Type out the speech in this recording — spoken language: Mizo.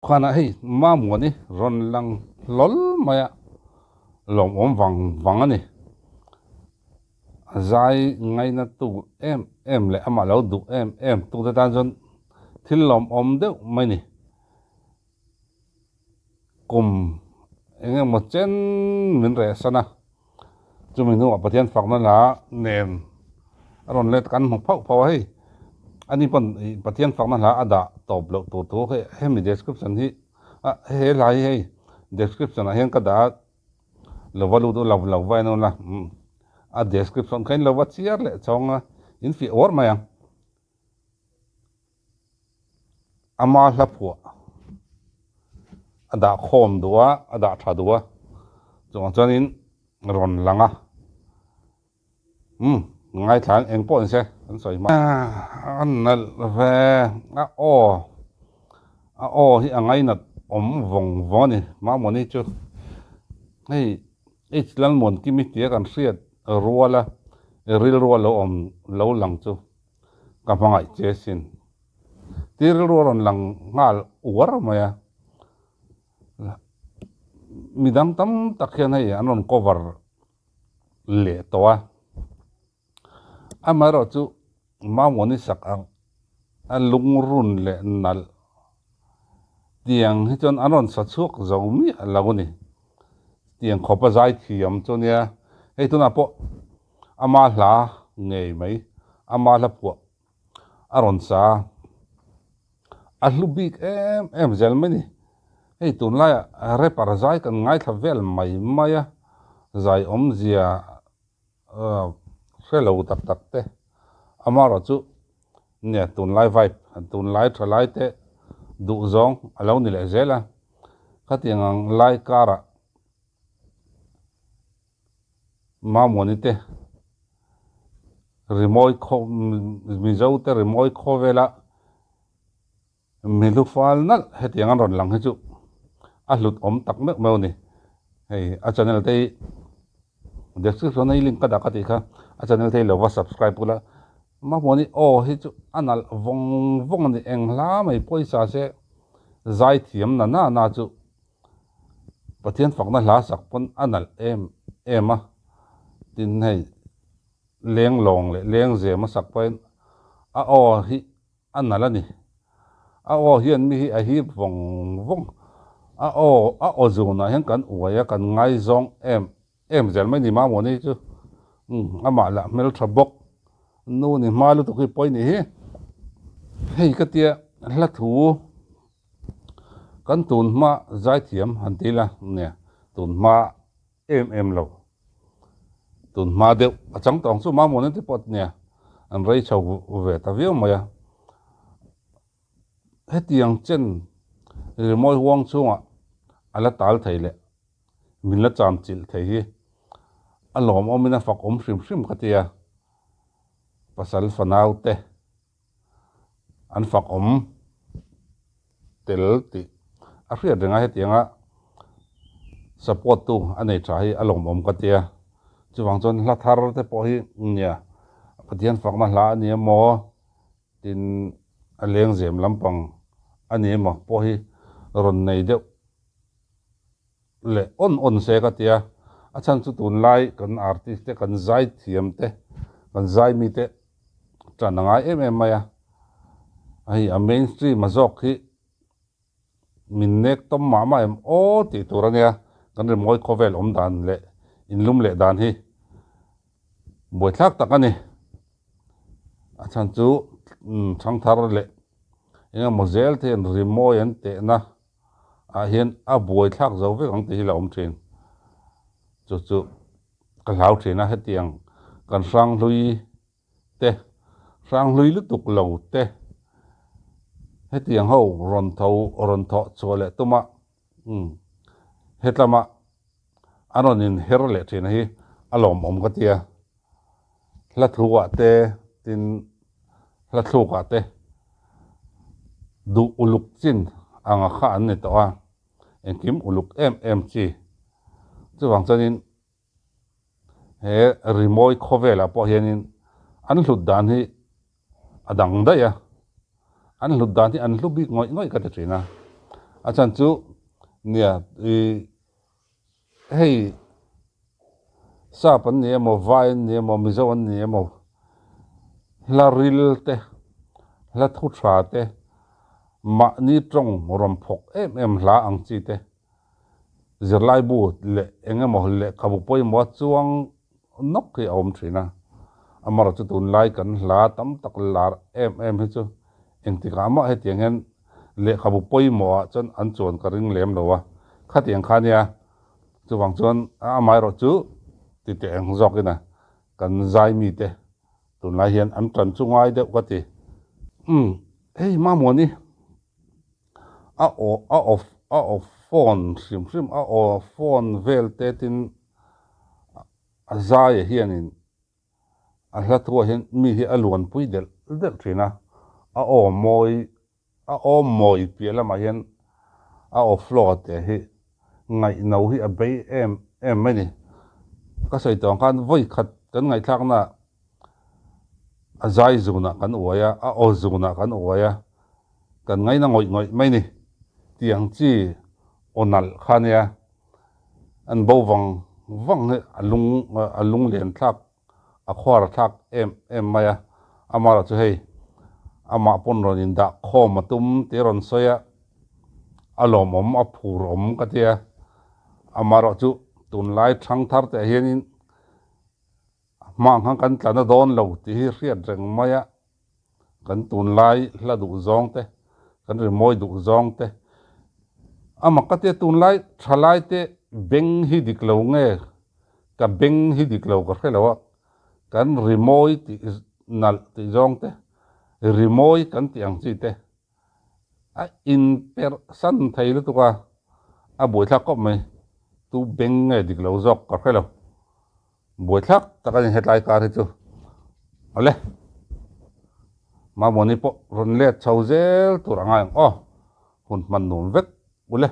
Khanah hei Mamuani rawn lang hlawl mai a, lawmawm vang vang a ni. A zai ngaina tu em em leh amah lo duh em em tute tan chuan thil lawmawm deuh mai ni. Kum eng emaw chen min reh san a, chumi hnuah Pathian fakna hla nen a rawn let kan hmu phauh phauh a hei. Ani pawn ih Pathian fakna hla a dah tawp loh tur thu hei hemi description hi ah he hla hi hei description ah hian ka dah a lo va lut u lo lo va en ula a description kha in lo va chiar leh chhawng a in fiah uar mai ang. Ama hla phuah a dah khawm duh a, a dah tha duh a, chuvang chuanin rawn lang a, umm ngaithla ang eng pawh ni se kan sawi hma. A nalh ve a aw a aw hi a ngainat awm vawng vawng a ni Mamawni chu hei H Lalmuankimi tia kan hriat rual a rilru a lo awm lo lang chu. Ka hmangaih che sin. Tih rilru a rawn lang nghal uar mai a. Midang tam tak hian hei an rawn cover leh tawh a. Amaherawh chu Mamawni sak ang a lungrun leh nalh tiang hi chuan an rawn sa chhuak zo miah lo a ni. Tiang khawp a zai thiam chu nia. Hei tunah pawh Ama hla ngei mai, ama hla phuah a rawn sa a, a hlu bik em em zel mai ni. Hei tunlaiah rapper zai kan ngaithla vel mai mai a, zai awmzia hre lo tak tak te amaherawh chu nia tunlai vibe, tunlai tha lai te duhzawng a lo ni leh zel a, khatiang ang lai karah Mamawni te rimawi khaw Mizo te rimawi khawvela milu fal nalh hetiang an rawn lang hi chu a hlut awm tak meuh meuh a ni. Hei a channel te hi description a i link ka dah ka tih kha a channel te hi lo va subscribe ula Mamawni aw hi chu a nalh vawng vawng a ni eng hla mai pawisa se zaithiam na na na chu Pathian fakna hla sak pawn a nalh em em a, tin hei leng lawng leh leng zem a sak pawhin a aw hi a nalh a ni. A aw hian mi hi a hip vawng vawng, a aw a aw zunah hian kan uai a kan ngaizawng em em zel mai ni Mamawni chu umm amah lah hmeltha bawk nu ni hma lutuk hi pawi nih hi. Hei ka tia hla thu. Kan tun hma zaithiam han ti ila nia tun hma em em lo tun hma deuh a chang tawng chu mamawh nan te pawh nia an rei chho ve ta viau mai a hetiang chen rimawi huang chhungah a la tal thei leh min la cham chilh thei hi a lawmawmin a fak awm hrim hrim ka ti a pasal fanau te. an fak awm tel tih a hriat reng a hetianga support tu a nei tha hi a lawmawm ka tia chuvang chuan hla thar te pawh hi nia Pathian fakna hla a ni emaw tin a lengzem lampang a ni emaw pawh hi rawn nei deuh leh awn awn se ka tia a chhan chu tunlai kan artist te kan zai thiam te kan zai mi te tan a ngai em em mai a, hei a mainstream a zawk hi min nek tawm mah mah em aw tih tur a nia, kan rimawi khawvel awm dan leh inlum leh dan hi buaithlak tak a ni, a chhan chu thangthar leh eng emaw zel te hian rimawi an tehna ah hian a buaithlak zo vek ang tih hi la awm thin, chu chu. Ka hlau thin a hetiang kan hranghlui te hranghlui lutuk lo te hetiang ho rawn tho rawn thawh chhuah leh tuma umm hetlama an rawn in her leh thin hi a lawmawm ka tia hla thu ah te tin hla thluk ah te duh uluk chin anga kha an ni tawh a. Engkim uluk em em chi. Chuvang chuanin he rimawi khawvelah pawh hianin an hlut dan hi a dang daih a, an hlut dan hi an hlu bik ngawih ngawih ka ti thin a. A chhan chu nia ih hei sap an ni emaw vai an ni emaw mizo an ni emaw hla ril te hla thu tha te mahni tawng rawn phawk em em hla ang chi te zirlaibu leh eng emaw lehkhabu pawimawh a chuang nawk hi a awm thin a, amaherawhchu tunlai kan hla tam tak lar em em hi chu engtikah mah hetiang hian lehkhabu pawimawh ah chuan an chuan ka ring lem lo a, khatiang kha nia chuvang chuan amaherawhchu ti teh ang zawkin a kan zai mite tunlai hian an tan chu ngai deuh ka ti. Umm hei Mamawni. A aw a aw a aw phone hrim hrim a aw phone vel te tin a zaia hianin a hla thuah hian mi hi a luanpui delh delh thin a, a aw mawi a aw mawi piah lamah hian a aw flow te hi ngaihno hi a bei em em mai ni. Ka sawi tawh ang khan vawi khat kan ngaihthlaknaah a zai zunah kan uai a, a aw zunah kan uai a, kan ngaina ngawih ngawih mai ni. Tiang chi aw nalh kha nia, an bo vang vang hi a lung a lunglen thlak a khuar thlak em em mai a, amaherawh chu hei amah pawn rawn indah khawm a tum tih a rawn sawi a, a lawmawm a phur awm ka tia, amaherawh chu tunlai thangthar te ah hianin Hmang khan kan tla na dawn lo tih hi hriat reng mai a, kan tunlai hla duh zawng te, kan rimawi duh zawng te, amah ka tia tunlai thalai te beng hi dik lo nge, ka beng hi dik lo ka hre lo a, kan rimawi tih nalh tih zawng te, rimawi kan tih ang chi te A inperh san thei lutuk a, a buaithlak khawp mai. Tu beng nge dik lo zawk ka hre lo. Buaithlak tak a ni hetlai kar hi chu. Awle, Mamawni pawh rawn let chho zel tur a ngai ang aw. Hun hman nuam vek ule.